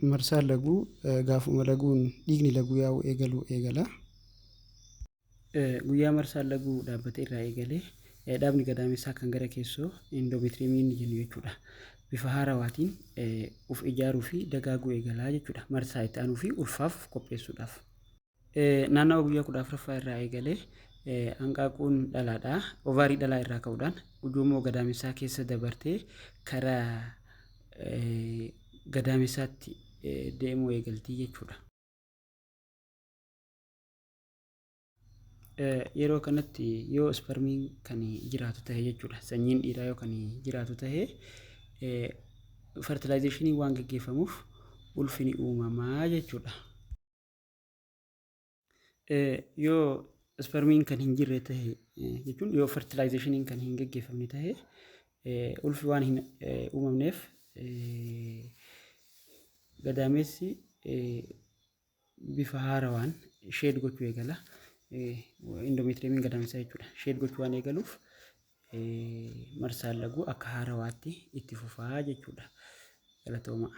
Marsaan laguu gaafuma laguun dhiigni laguu yaa'uu eegalu eegala. Guyyaa marsaan laguu dhaabbate irraa eegalee dhaabni gadaamessaa kan gara keessoo endometrium inni jennu jechuudha. Bifa haarawaatiin uf ijaaruu fi dagaaguu eegalaa jechuudha. Marsaa itti aanuu fi ulfaaf uf qopheessuudhaaf. Naannawa guyyaa 14ffaa irraa eegalee hanqaaquun dhalaadhaa ovaarii dhalaa irraa ka'uudhaan ujummoo gadaamessaa keessa dabartee karaa gadaamessaatti deemuu eegaltii jechuudha. Yeroo kanatti yoo isparmiin kan jiraatu tahe jechuudha. Sanyiin dhiiraa yoo kan jiraatu tahe fertilaayizeeshinii waan geggeeffamuuf ulfi ni uumamaa jechuudha. Yoo isparmiin kan hin jirre tahe jechuun yoo fertilaayizeeshiniin kan hin geggeeffamne tahe ulfi waan hin uumamneef gadameessi bifa haarawaan sheed gochuu eegala. Indomeetiriyeemiin gadameessaa jechuudha. Sheed gochuu waan eegaluuf marsaan laguu akka haarawaatti itti fufaa jechuudha. Galatoomaa.